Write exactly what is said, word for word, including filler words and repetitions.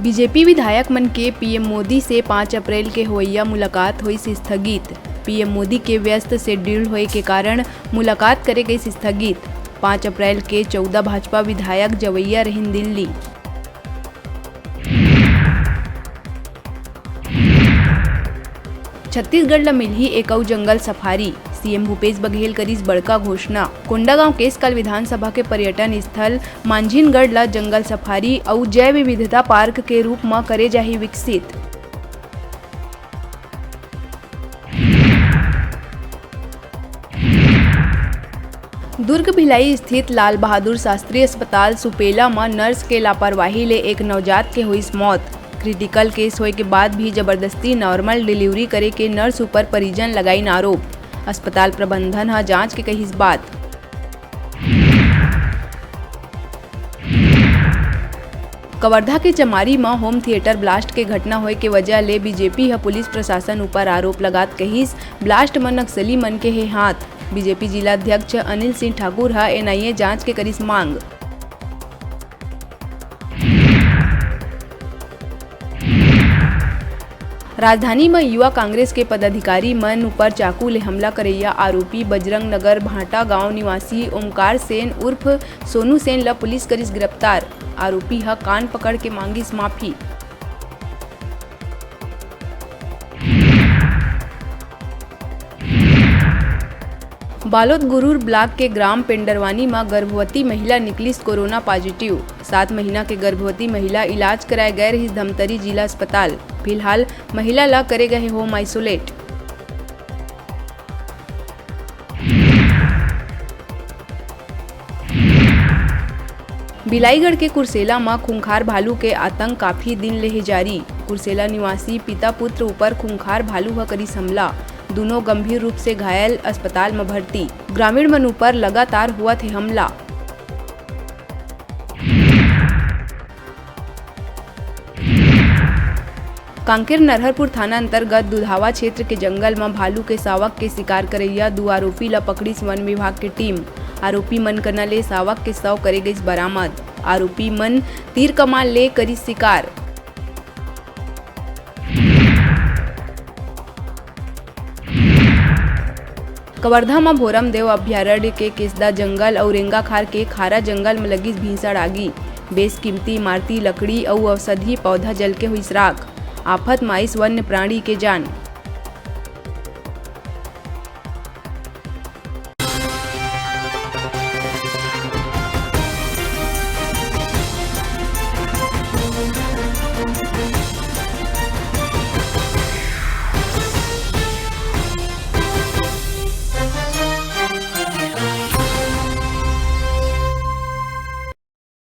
BJP विधायक मन के पीएम मोदी से पाँच अप्रैल के होवइया मुलाकात होइस स्थगित। पीएम मोदी के व्यस्त शेड्यूल होए के कारण मुलाकात करे गइस स्थगित। पाँच अप्रैल के चौदह भाजपा विधायक जवइया रहिन दिल्ली। छत्तीसगढ़ ल मिलही एक अउ जंगल सफारी, सीएम भूपेश बघेल करिस बड़का घोषणा। कोंडागांव केसकाल विधानसभा के पर्यटन स्थल मांझिनगढ़ ल जंगल सफारी अउ जैव विविधता पार्क के रूप म करे जाही विकसित। दुर्ग भिलाई स्थित लाल बहादुर शास्त्री अस्पताल सुपेला म नर्स के लापरवाही ले एक नवजात के होइस मौत। क्रिटिकल केस होए के बाद भी जबरदस्ती नॉर्मल डिलीवरी करे के नर्स ऊपर परिजन लगाइन आरोप। अस्पताल प्रबंधन ह जांच के कहिस बात। कवर्धा के चमारी म होम थिएटर ब्लास्ट के घटना होए के वजह ले बीजेपी ह पुलिस प्रशासन ऊपर आरोप लगात कहिस, ब्लास्ट म नक्सली मन के हे हाथ। बीजेपी जिला अध्यक्ष अनिल सिंह ठाकुर ह एनआईए जांच के करिस मांग। राजधानी म युवा कांग्रेस के पदाधिकारी मन ऊपर चाकू ले हमला करइया आरोपी बजरंग नगर भाटा गांव निवासी ओमकार सेन उर्फ सोनू सेन ल पुलिस करिस गिरफ्तार। आरोपी ह कान पकड़ के मांगिस माफी। बालोद गुरूर ब्लॉक के ग्राम पेंडरवानी म गर्भवती महिला निकलिस कोरोना पॉजिटिव। सात महीना के गर्भवती महिला इलाज कराए गए रहिस धमतरी जिला अस्पताल। फिलहाल महिला ला करे गए होम आइसोलेट। बिलाईगढ़ के कुर्सेला म खूंखार भालू के आतंक काफी दिन ले हे जारी। कुर्सेला निवासी पिता पुत्र ऊपर खूंखार भालू ह करिस हमला। दूनों गंभीर रूप से घायल, अस्पताल म भर्ती। ग्रामीण मन ऊपर लगातार होवत हे हमला। कांकेर नरहरपुर थाना अंतर्गत दुधावा क्षेत्र के जंगल म भालू के सावक के शिकार करइया दू आरोपी ल पकड़िस वन विभाग के टीम। आरोपी मन कना ले सावक के शव करे गइस बरामद। आरोपी मन तीर कमान ले करिस शिकार। कवर्धा म भोरमदेव अभयारण्य के केसदा जंगल अउ रेंगाखार के खारा जंगल म लगिस भीषण आगी। बेसकीमती इमारती, लकड़ी अउ औषधि पौधा जल के होइस राख। आफत म आइस वन्य प्राणी के जान।